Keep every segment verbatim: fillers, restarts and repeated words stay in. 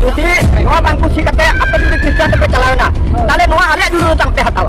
ᱡᱩᱫᱤ ᱱᱚᱣᱟ ᱵᱟᱝ ᱠᱩᱥᱤ ᱠᱟᱛᱮ ᱟᱯᱮ ᱡᱩᱫᱤ ᱠᱷᱨᱤᱥᱴᱟᱱ ᱛᱮᱯᱮ ᱪᱟᱞᱟᱣ ᱮᱱᱟ, ᱛᱟᱦᱞᱮ ᱱᱚᱣᱟ ᱟᱞᱮᱭᱟᱜ ᱡᱩᱲᱩ ᱫᱚ ᱪᱟᱞ ᱯᱮ ᱦᱟᱛᱟᱣᱟ᱾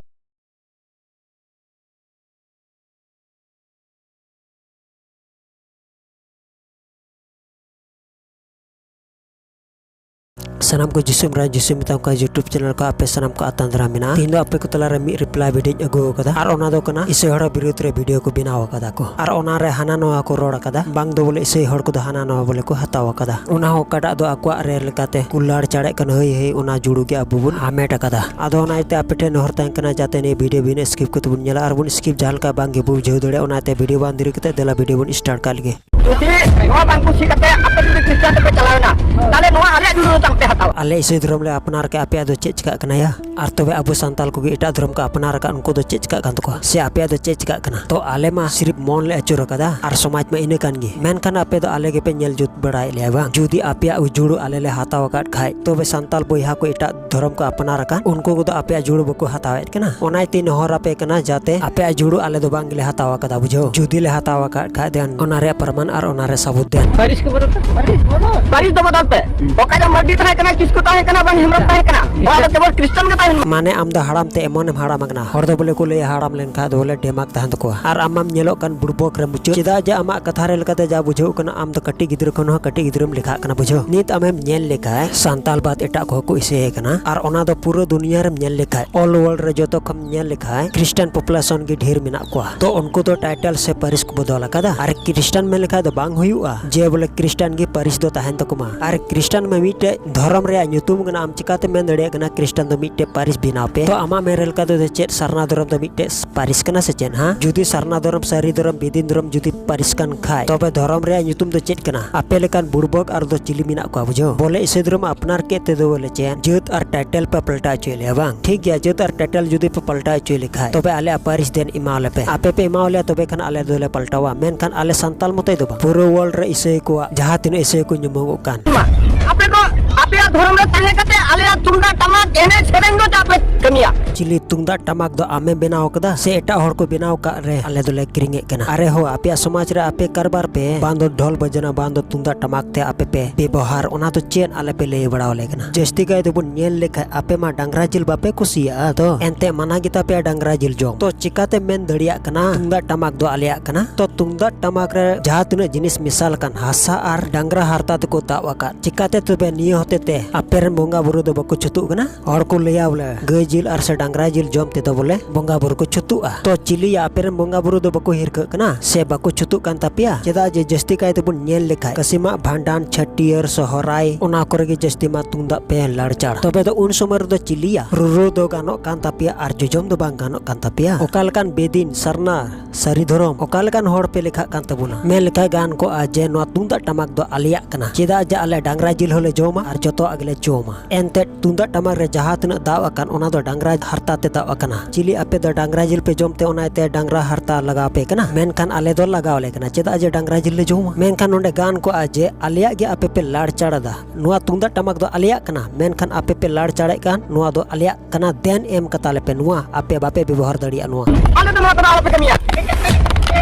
ᱥᱟᱱᱟᱢ ᱠᱚ ᱡᱤᱥᱩ ᱢᱮᱨᱟ ᱡᱤᱥᱩ ᱢᱮᱛᱟᱢ ᱠᱟᱱ YouTube channel ᱠᱚ ᱟᱯᱮ ᱥᱟᱱᱟᱢ ᱠᱚ ᱟᱛᱟᱝ ᱫᱟᱨᱟᱢ ᱢᱮᱱᱟᱜᱼᱟ᱾ ᱛᱤᱦᱤᱧ ᱫᱚ ᱟᱯᱮ ᱠᱚ ᱛᱟᱞᱟ ᱨᱮ ᱢᱤᱫ reply video ᱤᱧ ᱟᱹᱜᱩ ᱟᱠᱟᱫᱟ, ᱟᱨ ᱚᱱᱟ ᱫᱚ ᱠᱟᱱᱟ ᱤᱥᱟᱹᱭ ᱦᱚᱲ ᱵᱤᱨᱩᱫᱷ ᱨᱮ video ᱠᱚ ᱵᱮᱱᱟᱣ ᱟᱠᱟᱫᱟ ᱠᱚ, ᱟᱨ ᱚᱱᱟ ᱨᱮ ᱦᱟᱱᱟ ᱱᱚᱣᱟ ᱠᱚ ᱨᱚᱲ ᱟᱠᱟᱫᱟ, ᱵᱟᱝ ᱫᱚ ᱵᱚᱞᱮ ᱤᱥᱟᱹᱭ ᱦᱚᱲ ᱠᱚᱫᱚ ᱦᱟᱱᱟ ᱱᱚᱣᱟ ᱵᱚᱞᱮ ᱠᱚ ᱦᱟᱛᱟᱣ ᱟᱠᱟᱫᱟ᱾ ᱚᱱᱟ ᱦᱚᱸ ᱚᱠᱟᱴᱟᱜ ᱫᱚ ᱟᱠᱚᱣᱟᱜ ᱨᱮ ᱞᱮᱠᱟᱛᱮ ᱠᱚ ᱞᱟᱲ ᱪᱟᱲᱮᱜ ᱠᱟᱱᱟ, ᱦᱟᱹᱭ ᱦᱟᱹᱭ ᱚᱱᱟ ᱡᱩᱲᱩ ᱜᱮ ᱟᱵᱚ ᱵᱚᱱ ᱦᱟᱢᱮᱴ ᱟᱠᱟᱫᱟ᱾ ᱟᱫᱚ ᱚᱱᱟ ᱤᱭᱟᱹᱛᱮ ᱟᱯᱮ ᱴᱷᱮᱱ ᱱᱮᱦᱚᱨ ᱛᱟᱦᱮᱱ ᱠᱟᱱᱟ ᱡᱟᱛᱮ ᱱᱤᱭᱟᱹ video ᱵᱤᱱ skip ᱠᱟᱛᱮ ᱵᱚᱱ ᱧᱮᱞᱟ, ᱟᱨ ᱵᱚᱱ skip ᱡᱟᱦᱟᱸ ᱞᱮᱠᱟ ᱵᱟᱝ ᱜᱮ ᱵᱚᱱ ᱵᱩᱡᱷᱟᱹᱣ ᱫᱟᱲᱮᱭᱟᱜᱼᱟ᱾ ᱚᱱᱟᱛᱮ video ᱵᱟᱝ ᱫᱮᱨᱤ ᱠᱟᱛᱮ ᱫᱮᱞᱟ video ᱵᱚᱱ start ᱠᱟᱜ ᱞᱮᱜᱮ᱾ ᱡᱩᱫᱤ ᱱᱚᱣᱟ ᱵᱟᱝ ᱠᱩᱥᱤ ᱠᱟᱛᱮ ᱟᱯᱮ ᱡᱩᱫᱤ ᱠᱷᱨᱤᱥᱴᱟᱱ ᱛᱮᱯᱮ ᱪᱟᱞᱟᱣ ᱮᱱᱟ, ᱛᱟᱦᱞᱮ ᱱᱚᱣᱟ ᱟᱞᱮᱭᱟᱜ ᱡᱩᱲᱩ ᱫᱚ ᱪᱟᱞ ᱯᱮ ᱦᱟᱛᱟᱣᱟ᱾ ᱟᱞᱮ ᱤᱥᱟᱹᱭ ᱫᱷᱚᱨᱚᱢ ᱞᱮ ᱟᱯᱱᱟᱨ ᱠᱮᱫ, ᱟᱯᱮᱭᱟᱜ ᱫᱚ ᱪᱮᱫ ᱪᱤᱠᱟᱹᱜ ᱠᱟᱱᱟ ᱭᱟ? ᱟᱨ ᱛᱚᱵᱮ ᱟᱵᱚ ᱥᱟᱱᱛᱟᱞ ᱠᱚᱜᱮ ᱮᱴᱟᱜ ᱫᱷᱚᱨᱚᱢ ᱠᱚ ᱟᱯᱱᱟᱨ ᱟᱠᱟᱫ, ᱩᱱᱠᱩ ᱫᱚ ᱪᱮᱫ ᱪᱤᱠᱟᱹᱜ ᱠᱟᱱ ᱛᱟᱠᱚᱣᱟ? ᱥᱮ ᱟᱯᱮᱭᱟᱜ ᱫᱚ ᱪᱮᱫ ᱪᱤᱠᱟᱹᱜ ᱠᱟᱱᱟ? ᱛᱚ ᱟᱞᱮ ᱢᱟ ᱥᱤᱨᱤᱯ ᱢᱚᱱ ᱞᱮ ᱟᱹᱪᱩᱨ ᱟᱠᱟᱫᱟ ᱟᱨ ᱥᱚᱢᱟᱡᱽ ᱢᱟ ᱤᱱᱟᱹ ᱠᱟᱱ ᱜᱮ᱾ ᱢᱮᱱᱠᱷᱟᱱ ᱟᱯᱮ ᱫᱚ ᱟᱞᱮ ᱜᱮᱯᱮ ᱧᱮᱞ ᱡᱩᱛ ᱵᱟᱲᱟᱭᱮᱫ ᱞᱮᱭᱟ ᱵᱟᱝ? ᱡᱩᱫᱤ ᱟᱯᱮᱭᱟᱜ ᱡᱩᱲᱩ ᱟᱞᱮ ᱞᱮ ᱦᱟᱛᱟᱣ ᱟᱠᱟᱫ ᱠᱷᱟᱡ, ᱛᱚᱵᱮ ᱥᱟᱱᱛᱟᱞ ᱵᱚᱭᱦᱟ ᱠᱚ ᱮᱴᱟᱜ ᱫᱷᱚᱨᱚᱢ ᱠᱚ ᱟᱯᱱᱟᱨ ᱟᱠᱟᱱ, ᱩᱱᱠᱩ ᱠᱚᱫᱚ ᱟᱯᱮᱭᱟᱜ ᱡᱩᱲᱩ ᱵᱟᱠᱚ ᱦᱟᱛᱟᱣᱮᱫ ᱠᱟᱱᱟ᱾ ᱚᱱᱟ ᱤᱭᱟᱹᱛᱮ ᱱᱮᱦᱚᱨ ᱟᱯᱮ ᱠᱟᱱᱟ ᱡᱟᱛᱮ ᱟᱯᱮᱭᱟᱜ ᱡᱩᱲᱩ ᱟᱞᱮ ᱫᱚ ᱵᱟᱝ ᱜᱮᱞᱮ ᱦᱟᱛᱟᱣ ᱟᱠᱟᱫᱟ, ᱵᱩᱡᱷᱟᱹᱣ᱾ ᱡᱩᱫᱤ ᱞᱮ ᱦᱟᱛᱟᱣ ᱟᱠᱟᱫ ᱠᱷᱟᱡ ᱫᱮᱱ ᱚᱱᱟ ᱨᱮᱭᱟᱜ ᱯᱨᱚᱢᱟᱱ ᱟᱨ ᱚᱱᱟ ᱨᱮ ᱥᱟᱵᱩᱛ ᱫᱮᱱ᱾ ᱯᱟᱹᱨᱤᱥ ᱠᱚ ᱵᱚᱫᱚᱞ ᱯᱮ, ᱯᱟᱹᱨᱤᱥ ᱵᱚᱫᱚᱞ᱾ ᱯᱟᱹᱨᱤᱥ ᱫᱚ ᱵᱚᱫᱚᱞ ᱯᱮ᱾ ᱚᱠᱟ ᱨᱮ ᱢᱟᱹᱨᱰᱤ ᱛᱟᱦᱮᱸ ᱠᱟᱱᱟ, ᱠᱤᱥᱠᱩ ᱛᱟᱦᱮᱸ ᱠᱟᱱᱟ, ᱵᱟᱝ ᱦᱮᱢᱵᱨᱚᱢ ᱛᱟᱦᱮᱸ ᱠᱟᱱᱟ, ᱚᱱᱟ ᱫᱚ ᱠᱮᱵᱚᱞ ᱠᱷᱨᱤᱥᱴᱟᱱ ᱜᱮ ᱛᱟᱦᱮᱸ ᱞᱮᱱᱟ᱾ ᱢᱟᱱᱮ ᱟᱢ ᱫᱚ ᱦᱟᱲᱟᱢ ᱛᱮ ᱮᱢᱚᱱ ᱮᱢ ᱦᱟᱲᱟᱢ ᱟᱠᱟᱱᱟ᱾ ᱦᱚᱲ ᱫᱚ ᱵᱚᱞᱮ ᱠᱚ ᱞᱟᱹᱭᱟ ᱦᱟᱲᱟᱢ ᱞᱮᱱᱠᱷᱟᱡ ᱫᱚ ᱵᱚᱞᱮ ᱰᱮᱢᱟᱜ ᱛᱟᱦᱮᱱ ᱛᱟᱠᱚᱣᱟ᱾ ᱟᱨ ᱟᱢ ᱢᱟᱢ ᱧᱮᱞᱚᱜ ᱠᱟᱱ ᱵᱩᱲᱵᱚᱠ ᱨᱮ ᱢᱩᱪᱟᱹᱫ᱾ ᱪᱮᱫᱟᱜ ᱡᱮ ᱟᱢᱟᱜ ᱠᱟᱛᱷᱟ ᱨᱮ ᱞᱮᱠᱟᱛᱮ ᱡᱟ ᱵᱩᱡᱷᱟᱹᱣ ᱠᱟᱱᱟ, ᱟᱢ ᱫᱚ ᱠᱟᱹᱴᱤᱡ ᱜᱤᱫᱽᱨᱟᱹ ᱠᱷᱚᱱ ᱦᱚᱸ ᱠᱟᱹᱴᱤᱡ ᱜᱤᱫᱽᱨᱟᱹᱢ ᱞᱮᱠᱷᱟᱜ ᱠᱟᱱᱟ, ᱵᱩᱡᱷᱟᱹᱣ᱾ ᱱᱤᱛ ᱟᱢᱮᱢ ᱧᱮᱞ ᱞᱮᱠᱷᱟᱡ ᱥᱟᱱᱛᱟᱞ ᱵᱟᱫ ᱮᱴᱟᱜ ᱠᱚᱦᱚᱸ ᱠᱚ ᱤᱥᱟᱹᱭ ᱠᱟᱱᱟ, ᱟᱨ ᱚᱱᱟ ᱫᱚ ᱯᱩᱨᱟᱹ ᱫᱩᱱᱤᱭᱟᱹ ᱨᱮᱢ ᱧᱮᱞ ᱞᱮᱠᱷᱟᱡ, all world ᱨᱮ ᱡᱚᱛᱚ ᱠᱷᱚᱱ ᱧᱮᱞ ᱞᱮᱠᱷᱟᱡ ᱠᱷᱨᱤᱥᱴᱟᱱ population ᱜᱮ ᱰᱷᱮᱨ ᱢᱮᱱᱟᱜ ᱠᱚᱣᱟ᱾ ᱛᱚ ᱩᱱᱠᱩ ᱫᱚ title ᱥᱮ ᱯᱟᱹᱨᱤᱥ ᱠᱚ ᱵᱚᱫᱚᱞ ᱟᱠᱟᱫᱟ, ᱟᱨ ᱠᱷᱨᱤᱥᱴᱟᱱ ᱢᱮᱱ ᱞᱮᱠᱷᱟᱡ ᱫᱚ ᱵᱟᱝ ᱦᱩᱭᱩᱜᱼᱟ ᱡᱮ ᱵᱚᱞᱮ ᱠᱷᱨᱤᱥᱴᱟᱱ ᱜᱮ ᱯᱟᱹᱨᱤᱥ ᱫᱚ ᱛᱟᱦᱮᱱ ᱛᱟᱠᱚ ᱢᱟ᱾ ᱟᱨ ᱠᱷᱨᱤᱥᱴᱟᱱ ᱢᱟ ᱢᱤᱫᱴᱮᱡ ᱫᱷᱚᱨᱚᱢ ᱨᱮᱭᱟᱜ ᱧᱩᱛᱩᱢ ᱠᱟᱱᱟ, ᱟᱢ ᱪᱤᱠᱟᱛᱮ ᱢᱮᱱ ᱫᱟᱲᱮᱭᱟᱜ ᱠᱟᱱᱟ ᱠᱷᱨᱤᱥᱴᱟᱱ ᱫᱚ ᱢᱤᱫᱴᱮᱡ ᱯᱟᱹᱨᱤᱥ ᱵᱮᱱᱟᱣ ᱯᱮ? ᱛᱚ ᱟᱢᱟᱜ ᱢᱮᱱ ᱞᱮᱠᱟ ᱛᱮᱫᱚ ᱪᱮᱫ ᱥᱟᱨᱱᱟ ᱫᱷᱚᱨᱚᱢ ᱫᱚ ᱢᱤᱫᱴᱮᱡ ᱯᱟᱹᱨᱤᱥ ᱠᱟᱱᱟ ᱥᱮ ᱪᱮᱫ? ᱦᱟᱸ, ᱡᱩᱫᱤ ᱥᱟᱨᱱᱟ ᱫᱷᱚᱨᱚᱢ, ᱥᱟᱹᱨᱤ ᱫᱷᱚᱨᱚᱢ, ᱵᱤᱫᱤᱱ ᱫᱷᱚᱨᱚᱢ ᱡᱩᱫᱤ ᱯᱟᱹᱨᱤᱥ ᱠᱟᱱ ᱠᱷᱟᱡ, ᱛᱚᱵᱮ ᱫᱷᱚᱨᱚᱢ ᱨᱮᱭᱟᱜ ᱧᱩᱛᱩᱢ ᱫᱚ ᱪᱮᱫ ᱠᱟᱱᱟ? ᱟᱯᱮ ᱞᱮᱠᱟᱱ ᱵᱩᱲᱵᱚᱠ ᱟᱨ ᱫᱚ ᱪᱤᱞᱤ ᱢᱮᱱᱟᱜ ᱠᱚᱣᱟ, ᱵᱩᱡᱷᱟᱹᱣ? ᱵᱚᱞᱮ ᱤᱥᱟᱹᱭ ᱫᱷᱚᱨᱚᱢ ᱟᱯᱱᱟᱨ ᱠᱮᱫ ᱛᱮᱫᱚ ᱵᱚᱞᱮ ᱪᱮᱫ ᱡᱟᱹᱛ ᱟᱨ title ᱯᱮ ᱯᱟᱞᱴᱟᱣ ᱦᱚᱪᱚᱭ ᱞᱮᱭᱟ ᱵᱟᱝ? ᱴᱷᱤᱠ ᱜᱮᱭᱟ, ᱡᱟᱹᱛ ᱟᱨ title ᱡᱩᱫᱤ ᱯᱮ ᱯᱟᱞᱴᱟᱣ ᱦᱚᱪᱚᱭ ᱞᱮᱠᱷᱟᱡ, ᱛᱚᱵᱮ ᱟᱞᱮᱭᱟᱜ ᱯᱟᱹᱨᱤᱥ ᱫᱮᱱ ᱮᱢᱟᱣ ᱞᱮᱯᱮ᱾ ᱟᱯᱮ ᱯᱮ ᱮᱢᱟᱣ ᱞᱮᱭᱟ, ᱛᱚᱵᱮ ᱠᱷᱟᱱ ᱟᱞᱮ ᱫᱚᱞᱮ ᱯᱟᱞᱴᱟᱣᱟ, ᱢᱮᱱᱠᱷᱟᱱ ᱟᱞᱮ ᱥᱟᱱᱛᱟᱞ ᱢᱚᱛᱚᱡ ᱫᱚ ᱵᱟᱝ, ᱯᱩᱨᱟᱹ world ᱨᱮ ᱤᱥᱟᱹᱭ ᱠᱚᱣᱟᱜ ᱡᱟᱦᱟᱸ ᱛᱤᱱᱟᱹᱜ ᱤᱥᱟᱹᱭ ᱠᱚ ᱧᱩᱢᱚᱜᱚᱜ ᱠᱟᱱ᱾ ᱢᱟ, ᱟᱯᱮ ᱫᱚ, ᱟᱯᱮ ᱟᱯᱮᱭᱟᱜ ᱫᱷᱚᱨᱚᱢ ᱨᱮ ᱛᱟᱦᱮᱸ ᱠᱟᱛᱮ ᱟᱞᱮᱭᱟᱜ ᱛᱩᱢᱫᱟᱜ ᱴᱟᱢᱟᱠ ᱮᱱᱮᱡ ᱥᱮᱨᱮᱧ ᱫᱚ ᱪᱟᱯᱮ ᱠᱟᱹᱢᱤᱭᱟ᱾ ᱪᱤᱞᱤ ᱛᱩᱢᱫᱟᱜ ᱴᱟᱢᱟᱠ ᱫᱚ ᱟᱢᱮ ᱵᱮᱱᱟᱣ ᱠᱟᱫᱟ ᱥᱮ ᱮᱴᱟᱜ ᱦᱚᱲ ᱠᱚ ᱵᱮᱱᱟᱣ ᱠᱟᱜ ᱨᱮ ᱟᱞᱮ ᱫᱚᱞᱮ ᱠᱤᱨᱤᱧᱮᱫ ᱠᱟᱱᱟ? ᱟᱨᱮ ᱦᱳ, ᱟᱯᱮᱭᱟᱜ ᱥᱚᱢᱟᱡᱽ ᱨᱮ ᱟᱯᱮ ᱠᱟᱨᱵᱟᱨ ᱯᱮ, ᱵᱟᱝ ᱫᱚ ᱰᱷᱚᱞ ᱵᱟᱡᱱᱟ, ᱵᱟᱝ ᱫᱚ ᱛᱩᱢᱫᱟᱜ ᱴᱟᱢᱟᱠ ᱛᱮ ᱟᱯᱮ ᱯᱮ ᱵᱮᱵᱚᱦᱟᱨ, ᱚᱱᱟ ᱫᱚ ᱪᱮᱫ ᱟᱞᱮ ᱯᱮ ᱞᱟᱹᱭ ᱵᱟᱲᱟ ᱟᱞᱮ ᱠᱟᱱᱟ? ᱡᱟᱹᱥᱛᱤ ᱠᱟᱭ ᱛᱮᱵᱚᱱ ᱧᱮᱞ ᱞᱮᱠᱷᱟᱡ ᱟᱯᱮ ᱢᱟ ᱰᱟᱝᱨᱟ ᱡᱤᱞ ᱵᱟᱯᱮ ᱠᱩᱥᱤᱭᱟᱜᱼᱟ ᱛᱚ, ᱮᱱᱛᱮ ᱢᱟᱱᱟ ᱜᱮᱛᱟ ᱯᱮᱭᱟ ᱰᱟᱝᱨᱟ ᱡᱤᱞ ᱡᱚᱢ᱾ ᱛᱚ ᱪᱤᱠᱟᱛᱮ ᱢᱮᱱ ᱫᱟᱲᱮᱭᱟᱜ ᱠᱟᱱᱟ ᱛᱩᱢᱫᱟᱜ ᱴᱟᱢᱟᱠ ᱫᱚ ᱟᱞᱮᱭᱟᱜ ᱠᱟᱱᱟ? ᱛᱚ ᱛᱩᱢᱫᱟᱜ ᱴᱟᱢᱟᱠ ᱨᱮ ᱡᱟᱦᱟᱸ ᱛᱤᱱᱟᱹᱜ ᱡᱤᱱᱤᱥ ᱢᱮᱥᱟᱞ ᱟᱠᱟᱱ, ᱦᱟᱥᱟ ᱟᱨ ᱰᱟᱝᱨᱟ ᱦᱟᱨᱛᱟ ᱛᱮᱠᱚ ᱫᱟᱵ ᱟᱠᱟᱫ, ᱪᱤᱠᱟᱛᱮ ᱛᱚᱵᱮ ᱱᱤᱭᱟᱹ ᱦᱚᱛᱮ ᱛᱮ ᱟᱯᱮ ᱨᱮᱱ ᱵᱚᱸᱜᱟ ᱵᱩᱨᱩ ᱫᱚ ᱵᱟᱠᱚ ᱪᱷᱩᱛᱩᱜ ᱠᱟᱱᱟ? ᱦᱚᱲ ᱠᱚ ᱞᱟᱹᱭᱟ ᱵᱚᱞᱮ ᱜᱟᱹᱭ ᱡᱤᱞ ᱟᱨ ᱥᱮ ᱰᱟᱝᱨᱟ ᱡᱤᱞ ᱡᱚᱢ ᱛᱮᱫᱚ ᱵᱚᱞᱮ ᱵᱚᱸᱜᱟ ᱵᱩᱨᱩ ᱠᱚ ᱪᱷᱩᱛᱩᱜᱼᱟ᱾ ᱛᱚ ᱪᱤᱞᱤᱭᱟ, ᱟᱯᱮ ᱨᱮᱱ ᱵᱚᱸᱜᱟ ᱵᱩᱨᱩ ᱫᱚ ᱵᱟᱠᱚ ᱦᱤᱨᱠᱟᱹᱜ ᱠᱟᱱᱟ ᱥᱮ ᱵᱟᱠᱚ ᱪᱷᱩᱛᱩᱜ ᱠᱟᱱ ᱛᱟᱯᱮᱭᱟ? ᱪᱮᱫᱟᱜ ᱡᱮ ᱡᱟᱹᱥᱛᱤ ᱠᱟᱭ ᱛᱮᱵᱚᱱ ᱧᱮᱞ ᱞᱮᱠᱷᱟᱡ ᱠᱟᱹᱥᱤᱢᱟᱜ ᱵᱷᱟᱸᱰᱟᱱ, ᱪᱷᱟᱹᱴᱭᱟᱹᱨ, ᱥᱚᱦᱚᱨᱟᱭ, ᱚᱱᱟ ᱠᱚᱨᱮ ᱜᱮ ᱡᱟᱹᱥᱛᱤ ᱢᱟ ᱛᱩᱢᱫᱟᱜ ᱯᱮ ᱞᱟᱲᱪᱟᱲ᱾ ᱛᱚᱵᱮ ᱫᱚ ᱩᱱ ᱥᱚᱢᱚᱭ ᱨᱮᱫᱚ ᱪᱤᱞᱤᱭᱟ? ᱨᱩᱨᱩ ᱫᱚ ᱜᱟᱱᱚᱜ ᱠᱟᱱ ᱛᱟᱯᱮᱭᱟ ᱟᱨ ᱡᱚᱡᱚᱢ ᱫᱚ ᱵᱟᱝ ᱜᱟᱱᱚᱜ ᱠᱟᱱ ᱛᱟᱯᱮᱭᱟ? ᱚᱠᱟ ᱞᱮᱠᱟᱱ ᱵᱮᱫᱤᱱ, ᱥᱟᱨᱱᱟ, ᱥᱟᱹᱨᱤ ᱫᱷᱚᱨᱚᱢ, ᱚᱠᱟ ᱞᱮᱠᱟᱱ ᱦᱚᱲ ᱯᱮ ᱞᱮᱠᱷᱟᱜ ᱠᱟᱱ ᱛᱟᱵᱚᱱᱟ? ᱢᱮᱱ ᱞᱮᱠᱷᱟᱡ ᱜᱟᱱ ᱠᱚᱜᱼᱟ ᱡᱮ ᱱᱚᱣᱟ ᱛᱩᱢᱫᱟᱜ ᱴᱟᱢᱟᱠ ᱫᱚ ᱟᱞᱮᱭᱟᱜ ᱠᱟᱱᱟ᱾ ᱪᱮᱫᱟᱜ ᱡᱮ ᱟᱞᱮ ᱰᱟᱝᱨᱟ ᱡᱤᱞ ᱦᱚᱸᱞᱮ ᱡᱚᱢᱟ ᱟᱨ ᱡᱚᱛᱚᱣᱟᱜ ᱜᱮᱞᱮ ᱡᱚᱢᱟ᱾ ᱮᱱᱛᱮᱫ ᱛᱩᱢᱫᱟᱜ ᱴᱟᱢᱟᱠ ᱨᱮ ᱡᱟᱦᱟᱸ ᱛᱤᱱᱟᱹᱜ ᱫᱟᱵ ᱟᱠᱟᱱ, ᱚᱱᱟ ᱫᱚ ᱰᱟᱝᱨᱟ ᱦᱟᱨᱛᱟ ᱛᱮ ᱫᱟᱵ ᱟᱠᱟᱱᱟ᱾ ᱪᱤᱞᱤ ᱟᱯᱮ ᱫᱚ ᱰᱟᱝᱨᱟ ᱡᱤᱞ ᱯᱮ ᱡᱚᱢ ᱛᱮ ᱚᱱᱟ ᱤᱭᱟᱹᱛᱮ ᱰᱟᱝᱨᱟ ᱦᱟᱨᱛᱟ ᱞᱟᱜᱟᱣ ᱯᱮ ᱠᱟᱱᱟ? ᱢᱮᱱᱠᱷᱟᱱ ᱟᱞᱮ ᱫᱚ ᱞᱟᱜᱟᱣ ᱟᱞᱮ ᱠᱟᱱᱟ᱾ ᱪᱮᱫᱟᱜ ᱡᱮ ᱰᱟᱝᱨᱟ ᱡᱤᱞ ᱞᱮ ᱡᱚᱢᱟ᱾ ᱢᱮᱱᱠᱷᱟᱱ ᱱᱚᱰᱮ ᱜᱟᱱ ᱠᱚᱜᱼᱟ ᱡᱮ ᱟᱞᱮᱭᱟᱜ ᱜᱮ ᱟᱯᱮ ᱯᱮ ᱞᱟᱲᱪᱟᱲ ᱮᱫᱟ᱾ ᱱᱚᱣᱟ ᱛᱩᱢᱫᱟᱜ ᱴᱟᱢᱟᱠ ᱫᱚ ᱟᱞᱮᱭᱟᱜ ᱠᱟᱱᱟ, ᱢᱮᱱᱠᱷᱟᱱ ᱟᱯᱮ ᱯᱮ ᱞᱟᱲᱪᱟᱲᱮᱫ ᱠᱟᱱ, ᱱᱚᱣᱟ ᱫᱚ ᱟᱞᱮᱭᱟᱜ ᱠᱟᱱᱟ, ᱫᱮᱱ ᱮᱢ ᱠᱟᱛᱟ ᱞᱮᱯᱮ᱾ ᱱᱚᱣᱟ ᱟᱯᱮ ᱵᱟᱯᱮ ᱵᱮᱵᱚᱦᱟᱨ ᱫᱟᱲᱮᱭᱟᱜᱼᱟ ᱱᱚᱣᱟ᱾ ᱟᱞᱮ ᱫᱚ ᱱᱚᱣᱟ ᱠᱚᱫᱚ ᱟᱞᱚᱯᱮ ᱠᱟᱹᱢᱤᱭᱟ᱾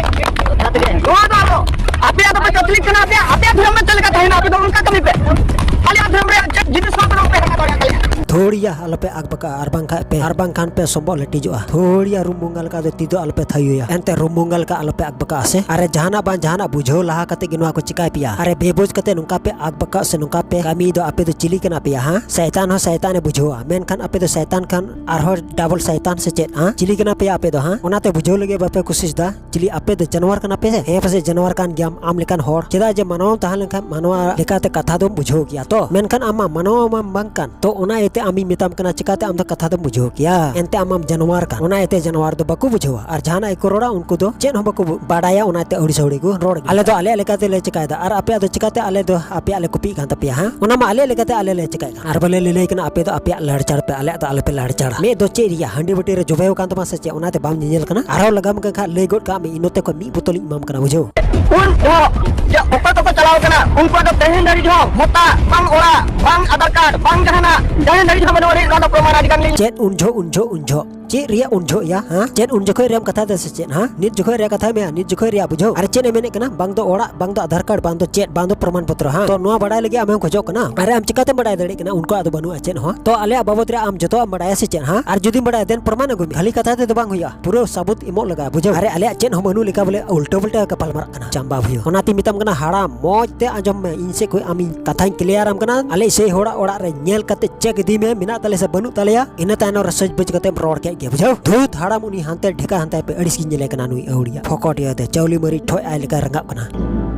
ᱱᱚᱣᱟ ᱫᱚ ᱟᱞᱚ᱾ ᱟᱯᱮᱭᱟᱜ ᱫᱚᱯᱮ ᱠᱟᱛᱷᱟ ᱞᱮᱠᱟ ᱛᱟᱦᱮᱱᱟ, ᱟᱯᱮᱭᱟᱜ ᱫᱷᱚᱨᱚᱢ ᱨᱮ ᱪᱮᱫ ᱞᱮᱠᱟ ᱛᱟᱦᱮᱱᱟ, ᱟᱯᱮ ᱫᱚ ᱚᱱᱠᱟ ᱠᱟᱹᱢᱤ ᱯᱮ᱾ ᱟᱞᱮᱭᱟᱜ ᱫᱷᱚᱨᱚᱢ ᱨᱮᱭᱟᱜ ᱪᱮᱫ ᱡᱤᱱᱤᱥ ᱦᱚᱸ ᱟᱯᱮ ᱫᱚ ᱵᱟᱯᱮ ᱦᱟᱛᱟᱣ ᱫᱟᱲᱮᱭᱟᱜ ᱛᱟᱞᱮᱭᱟ᱾ ᱛᱷᱳᱲᱤᱭᱟ ᱟᱞᱚᱯᱮ ᱟᱠ ᱵᱟᱠᱟᱜᱼᱟ, ᱟᱨ ᱵᱟᱝᱠᱷᱟᱡ ᱯᱮ, ᱟᱨ ᱵᱟᱝᱠᱷᱟᱱ ᱯᱮ ᱥᱚᱢᱵᱚᱜ ᱞᱟᱹᱴᱤᱡᱚᱜᱼᱟ᱾ ᱛᱷᱳᱲᱤᱭᱟ ᱨᱩᱢ ᱵᱚᱸᱜᱟ ᱞᱮᱠᱟ ᱫᱚ ᱛᱤ ᱫᱚ ᱟᱞᱚᱯᱮ ᱛᱷᱟᱭᱚᱭᱟ᱾ ᱮᱱᱛᱮ ᱨᱩᱢ ᱵᱚᱸᱜᱟ ᱞᱮᱠᱟ ᱟᱞᱚᱯᱮ ᱟᱠ ᱵᱟᱠᱟᱜᱼᱟ ᱥᱮ᱾ ᱟᱨᱮ ᱡᱟᱦᱟᱱᱟᱜ ᱵᱟᱝ ᱡᱟᱦᱟᱱᱟᱜ ᱵᱩᱡᱷᱟᱹᱣ ᱞᱟᱦᱟ ᱠᱟᱛᱮ ᱜᱮ ᱱᱚᱣᱟ ᱠᱚ ᱪᱤᱠᱟᱭ ᱯᱮᱭᱟ᱾ ᱟᱨᱮ ᱵᱮᱵᱩᱡᱽ ᱠᱟᱛᱮ ᱱᱚᱝᱠᱟ ᱯᱮ ᱟᱠ ᱵᱟᱠᱟᱜ ᱥᱮ ᱱᱚᱝᱠᱟ ᱯᱮ ᱠᱟᱹᱢᱤᱭ ᱫᱚ, ᱟᱯᱮ ᱫᱚ ᱪᱤᱞᱤ ᱠᱟᱱᱟ ᱯᱮᱭᱟ, ᱦᱟᱸ? ᱥᱟᱭᱛᱟᱱ ᱦᱚᱸ ᱥᱟᱭᱛᱟᱱᱮ ᱵᱩᱡᱷᱟᱹᱣᱟ, ᱢᱮᱱᱠᱷᱟᱱ ᱟᱯᱮ ᱫᱚ ᱥᱟᱭᱛᱟᱱ ᱠᱷᱟᱱ ᱟᱨᱦᱚᱸ ᱰᱟᱵᱚᱞ ᱥᱟᱭᱛᱟᱱ ᱥᱮ ᱪᱮᱫ, ᱦᱟᱸ? ᱪᱤᱞᱤ ᱠᱟᱱᱟ ᱯᱮᱭᱟ ᱟᱯᱮ ᱫᱚ, ᱦᱟᱸ? ᱚᱱᱟᱛᱮ ᱵᱩᱡᱷᱟᱹᱣ ᱞᱟᱹᱜᱤᱫ ᱵᱟᱯᱮ ᱠᱩᱥᱤᱥ ᱫᱟ? ᱪᱤᱞᱤ ᱟᱯᱮ ᱫᱚ ᱡᱟᱱᱣᱟᱨ ᱠᱟᱱᱟ ᱯᱮ? ᱦᱮᱸ, ᱯᱟᱥᱮᱡ ᱡᱟᱱᱣᱟᱨ ᱠᱟᱱ ᱜᱮᱭᱟᱢ ᱟᱢ ᱞᱮᱠᱟᱱ ᱦᱚᱲ᱾ ᱪᱮᱫᱟᱜ ᱡᱮ ᱢᱟᱱᱣᱟᱢ ᱛᱟᱦᱮᱸ ᱞᱮᱱᱠᱷᱟᱱ ᱢᱟᱱᱣᱟ ᱞᱮᱠᱟᱛᱮ ᱠᱟᱛᱷᱟ ᱫᱚᱢ ᱵᱩᱡᱷᱟᱹᱣ ᱜᱮᱭᱟ ᱛᱚ, ᱢᱮᱱᱠᱷᱟᱱ ᱟᱢ ᱢᱟ ᱢᱟᱱᱣᱟ ᱢᱟᱢ ᱵᱟᱝ ᱠᱟᱱ᱾ ᱛᱚ ᱚᱱᱟ ᱤᱭᱟᱹᱛᱮ ᱟᱢᱤᱧ ᱢᱮᱛᱟᱢ ᱠᱟᱱᱟ, ᱪᱤᱠᱟᱛᱮ ᱟᱢ ᱫᱚ ᱠᱟᱛᱷᱟ ᱫᱚᱢ ᱵᱩᱡᱷᱟᱹᱣ ᱠᱮᱭᱟ? ᱮᱱᱛᱮ ᱟᱢ ᱢᱟᱢ ᱡᱟᱱᱣᱟᱨ ᱠᱟᱱ᱾ ᱚᱱᱟ ᱤᱭᱟᱹᱛᱮ ᱡᱟᱱᱣᱟᱨ ᱫᱚ ᱵᱟᱠᱚ ᱵᱩᱡᱷᱟᱹᱣᱟ, ᱟᱨ ᱡᱟᱦᱟᱱᱟᱜ ᱜᱮᱠᱚ ᱨᱚᱲᱟ ᱩᱱᱠᱩ ᱫᱚ ᱪᱮᱫ ᱦᱚᱸ ᱵᱟᱠᱚ ᱵᱩ-, ᱵᱟᱰᱟᱭᱟ, ᱚᱱᱟᱛᱮ ᱟᱹᱣᱲᱤ ᱥᱟᱹᱣᱲᱤ ᱠᱚ ᱨᱚᱲ ᱜᱮᱭᱟ᱾ ᱟᱞᱮ ᱫᱚ ᱟᱞᱮᱭᱟᱜ ᱞᱮᱠᱟᱛᱮ ᱞᱮ ᱪᱮᱠᱟᱭᱮᱫᱟ, ᱟᱨ ᱟᱯᱮᱭᱟᱜ ᱫᱚ ᱪᱤᱠᱟᱛᱮ ᱟᱞᱮ ᱫᱚ ᱟᱯᱮᱭᱟᱜ ᱞᱮ ᱠᱚᱯᱤᱜ ᱠᱟᱱ ᱛᱟᱯᱮᱭᱟ, ᱦᱟᱸ? ᱚᱱᱟ ᱢᱟ ᱟᱞᱮᱭᱟᱜ ᱞᱮᱠᱟᱛᱮ ᱟᱞᱮ ᱞᱮ ᱪᱮᱠᱟᱭᱮᱫ ᱠᱟᱱ᱾ ᱟᱨ ᱵᱚᱞᱮ ᱞᱟᱹᱞᱟᱹᱭ ᱠᱟᱱᱟ, ᱟᱯᱮ ᱫᱚ ᱟᱯᱮᱭᱟᱜ ᱞᱟᱲᱪᱟᱲ ᱯᱮ, ᱟᱞᱮᱭᱟᱜ ᱫᱚ ᱟᱞᱚᱯᱮ ᱞᱟᱲᱪᱟᱲᱟ᱾ ᱢᱮᱫ ᱫᱚ ᱪᱮᱫ ᱨᱮᱭᱟᱜ ᱦᱟᱺᱰᱤ ᱵᱟᱹᱴᱤ ᱨᱮ ᱡᱚᱵᱮ ᱟᱠᱟᱱ ᱛᱟᱢᱟ ᱥᱮ ᱪᱮᱫ? ᱚᱱᱟᱛᱮ ᱵᱟᱢ ᱧᱮᱧᱮᱞ ᱠᱟᱱᱟ? ᱟᱨᱦᱚᱸ ᱞᱟᱜᱟᱢ ᱠᱟᱱ ᱠᱷᱟᱱ ᱞᱟᱹᱭ ᱜᱚᱫ ᱠᱟᱜ ᱢᱮ, ᱤᱱᱟᱹ ᱛᱮ ᱠᱷᱚᱱ ᱢᱤᱫ ᱵᱳᱛᱚᱞᱤᱧ ᱮᱢᱟᱢ ᱠᱟᱱᱟ, ᱵᱩᱡᱷᱟᱹᱣ? ᱩᱱ ᱫᱚ ᱡᱮ ᱚᱠᱚᱭ ᱠᱚᱠᱚ ᱪᱟᱞᱟᱣ ᱠᱟᱱᱟ, ᱩᱱᱠᱩᱣᱟᱜ ᱫᱚ ᱛᱮᱦᱮᱧ ᱫᱷᱟᱹᱨᱤᱡ ᱦᱚᱸ ᱢᱚᱛᱟ, ᱵᱟᱝ ᱚᱲᱟᱜ, ᱵᱟᱝ ᱟᱫᱷᱟᱨ ᱠᱟᱨᱰ, ᱵᱟᱝ ᱡᱟᱦᱟᱱᱟᱜ, ᱛᱮᱦᱮᱧ ᱫᱷᱟᱹᱨᱤᱡ ᱦᱚᱸ ᱵᱟᱹᱱᱩᱜ ᱟᱹᱱᱤᱡ᱾ ᱱᱚᱣᱟ ᱫᱚ ᱯᱨᱚᱢᱟᱱ ᱟᱹᱰᱤ ᱜᱟᱱ ᱜᱮ᱾ ᱪᱮᱫ ᱩᱱ ᱡᱷᱚᱜ, ᱩᱱ ᱡᱷᱚᱜ, ᱩᱱ ᱡᱷᱚᱜ? ᱪᱮᱫ ᱨᱮᱭᱟᱜ ᱩᱱ ᱡᱷᱚᱜ ᱭᱟ, ᱦᱮᱸ? ᱪᱮᱫ ᱩᱱ ᱡᱚᱠᱷᱚᱡ ᱨᱮᱭᱟᱜ ᱠᱟᱛᱷᱟ ᱫᱚ ᱥᱮ ᱪᱮᱫ, ᱦᱮᱸ? ᱱᱤᱛ ᱡᱚᱠᱷᱚᱡ ᱨᱮᱭᱟᱜ ᱠᱟᱛᱷᱟ ᱢᱮᱭᱟ, ᱱᱤᱛ ᱡᱚᱠᱷᱚᱡ ᱨᱮᱭᱟᱜ ᱵᱩᱡᱷᱟᱹᱣ᱾ ᱟᱨ ᱪᱮᱫ ᱮ ᱢᱮᱱᱮᱫ ᱠᱟᱱᱟ? ᱵᱟᱝ ᱫᱚ ᱚᱲᱟᱜ, ᱵᱟᱝ ᱫᱚ ᱟᱫᱷᱟᱨ ᱠᱟᱨᱰ, ᱵᱟᱝ ᱫᱚ ᱪᱮᱫ, ᱵᱟᱝ ᱫᱚ ᱯᱨᱚᱢᱟᱱ ᱯᱚᱛᱨᱚ, ᱦᱮᱸ? ᱛᱚ ᱱᱚᱣᱟ ᱵᱟᱲᱟᱭ ᱞᱟᱹᱜᱤᱫ ᱟᱢᱮᱢ ᱠᱷᱚᱡᱚᱜ ᱠᱟᱱᱟ? ᱟᱨᱮ ᱟᱢ ᱪᱤᱠᱟᱛᱮᱢ ᱵᱟᱲᱟᱭ ᱫᱟᱲᱮᱭᱟᱜ ᱠᱟᱱᱟ ᱩᱱᱠᱩᱣᱟᱜ ᱫᱚ ᱵᱟᱹᱱᱩᱜᱼᱟ ᱪᱮᱫ ᱦᱚᱸ? ᱛᱚ ᱟᱞᱮᱭᱟᱜ ᱵᱟᱵᱚᱫ ᱨᱮ ᱟᱢ ᱡᱚᱛᱚᱣᱟᱜ ᱮᱢ ᱵᱟᱲᱟᱭᱟ ᱥᱮ ᱪᱮᱫ, ᱦᱮᱸ? ᱟᱨ ᱡᱩᱫᱤᱢ ᱵᱟᱲᱟᱭᱟ, then ᱯᱨᱚᱢᱟᱱ ᱟᱹᱜᱩᱭ ᱢᱮ᱾ ᱠᱷᱟᱹᱞᱤ ᱠᱟᱛᱷᱟ ᱛᱮᱫᱚ ᱵᱟᱝ ᱦᱩᱭᱩᱜᱼᱟ, ᱯᱩᱨᱟᱹ ᱥᱟᱵᱩᱛ ᱮᱢᱚᱜ ᱞᱟᱜᱟᱜᱼᱟ, ᱵᱩᱡᱷᱟᱹᱣ? ᱟᱨᱮ ᱟᱞᱮᱭᱟᱜ ᱪᱮᱫ ᱦᱚᱸ ᱵᱟᱹᱱᱩᱜ ᱞᱮᱠᱟ ᱵᱚᱞᱮ ᱩᱞᱴᱟᱹ ᱯᱩᱞᱴᱟᱹ ᱜᱟᱯᱟᱞ ᱢᱟᱨᱟᱜ ᱠᱟᱱᱟ, ᱪᱟᱢᱵᱟ ᱵᱷᱟᱹᱭᱟᱹ᱾ ᱚᱱᱟᱛᱮᱧ ᱢᱮᱛᱟᱢ ᱠᱟᱱᱟ ᱦᱟᱲᱟᱢ, ᱢᱚᱡᱽ ᱛᱮ ᱟᱸᱡᱚᱢ ᱢᱮ, ᱤᱧ ᱥᱮᱫ ᱠᱷᱚᱡ ᱟᱢᱤᱧ ᱠᱟᱛᱷᱟᱧ ᱠᱞᱤᱭᱟᱨᱟᱢ ᱠᱟᱱᱟ᱾ ᱟᱞᱮ ᱥᱮᱭ ᱦᱚᱲᱟᱜ ᱚᱲᱟᱜ ᱨᱮ ᱧᱮᱞ ᱠᱟᱛᱮ check ᱤᱫᱤ ᱢᱮ, ᱢᱮᱱᱟᱜ ᱛᱟᱞᱮ ᱥᱮ ᱵᱟᱹᱱᱩᱜ ᱛᱟᱞᱮᱭᱟ, ᱤᱱᱟᱹ ᱛᱟᱭᱱᱚᱢ ᱨᱮ ᱥᱚᱡᱽ ᱵᱩᱡᱽ ᱠᱟᱛᱮᱢ ᱨᱚᱲ ᱠᱮᱫ ᱜᱮ, ᱵᱩᱡᱷᱟᱹᱣ? ᱫᱷᱩᱛ ᱦᱟᱲᱟᱢ, ᱩᱱᱤ ᱦᱟᱱᱛᱮ ᱰᱷᱮᱠᱟ ᱦᱟᱱᱛᱮ ᱯᱮ, ᱟᱹᱲᱤᱥ ᱜᱤᱧ ᱧᱮᱞᱮ ᱠᱟᱱᱟ ᱱᱩᱭ ᱟᱹᱣᱲᱤᱭᱟᱹ᱾ ᱯᱷᱚᱠᱚᱴ ᱤᱭᱟᱹᱛᱮ ᱪᱟᱣᱞᱤ ᱢᱟᱹᱨᱤᱪ ᱴᱷᱚᱡ ᱟᱭ ᱞᱮᱠᱟᱭ ᱨᱟᱸᱜᱟᱜ ᱠᱟᱱᱟ᱾